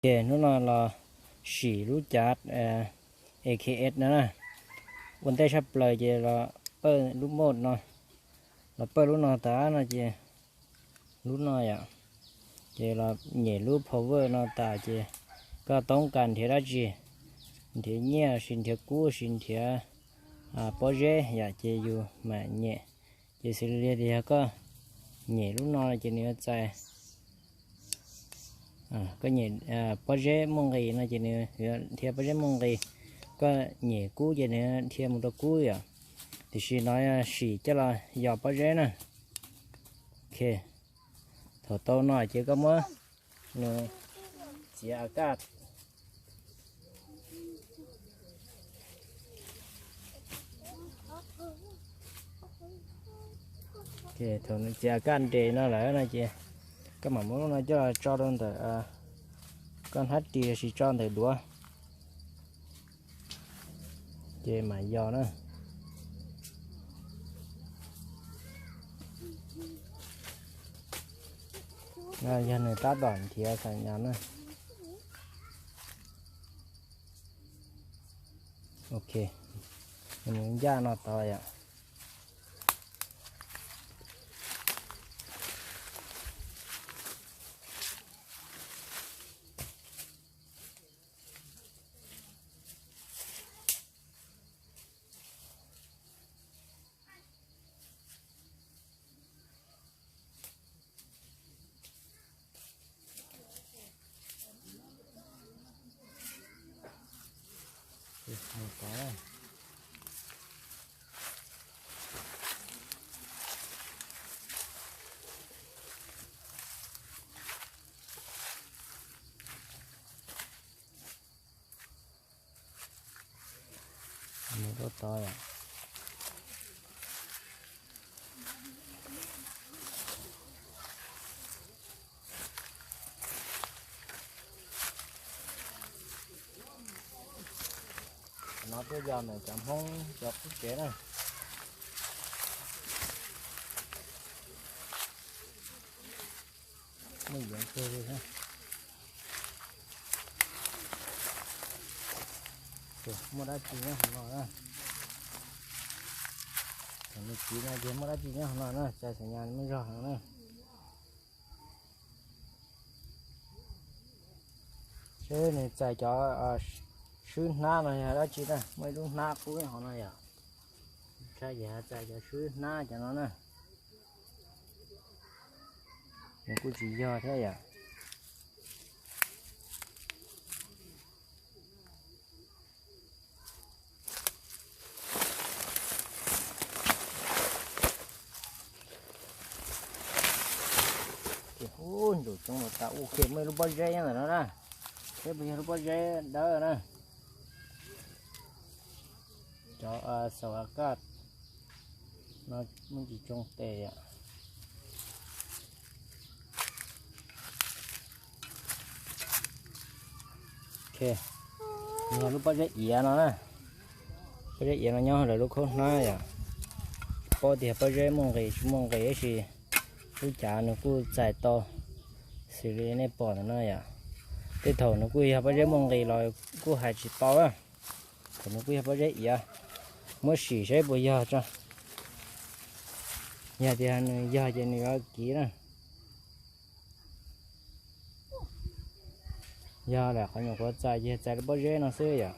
Ces hnub no los sim lub cav A K S no na, ua ntej tshaj plaws ces los pawj lub mod no, los pawj lub no tas no ces lub no yom, ces los nyem lub power no tas ces koj toob kas nrhiav dab tsi, nrhiav nyiaj los sis nrhiav kub los sis nrhiav pob zeb yom, ces yus mam nyem. Ces xws li tias yog koj nyem lub no ces nws yuav txais, koj nyem pob zeb muaj nqis no ces nws yuav dhia pob zeb muaj nqis, koj nyem kub ces nws dhia mus rau kub yom. Tiam sis no sim coj los yos pob zeb na. Ok, thaum tau no ces koj muab nws txiav a kaj. Thaum nws txiav a kaj nres no lawm no ces koj mam muab lub no coj los tso rau ntawm koj hnab ris los sis tso ntawm duav, ces mam yos na. No yog nws tab tom nrhiav xam nyas na. Ok, nws mus ncaj no tod yom. Mus rau tod yom. No tuaj yos ntawm cov Hmoob cov qub tsev na. Muaj yeev kawg li. Muaj dab tsi nyob hauv no na? Thaum nws kiv no ces muaj dab tsi nyob hauv no na, txais xam nyas muaj zog heev na. Seb nws txais cov swb hnab no yog dab tsi na, muaj ib lub hnab qub hauv no yom. Tshaj ces txais cov swb hnab cov no na. Nws kuj tsis yog thiab yom. Ces ub, ntsaum coob los tas ub, muaj ib lub pob zeb nyob ntawm no na. Seb puas yog lub pob zeb dawb na. Cov xaum a kaj no muaj tsis tsoo tes yom. Ok, yog lub pob zeb iav no na. Pob zeb iav no nyob hauv lawv lub khaub hnab yom. Tsis paub tias pob zeb muaj nqis tsis muaj nqis tab sis lub cav nws kuj txais tau xws li nej pom ntawm no yom. Tej thaum nws kuj yog pob zeb muaj nqis los kuj hais tsis tau na. Thaum nws kuj yog pob zeb iav, muab sim saib puas yog tso. Yog tias nws yog ces nws yuav kiv na. Yog lam qhov nyuam qhuav txais ces txais lub pob zeb no xwb yom.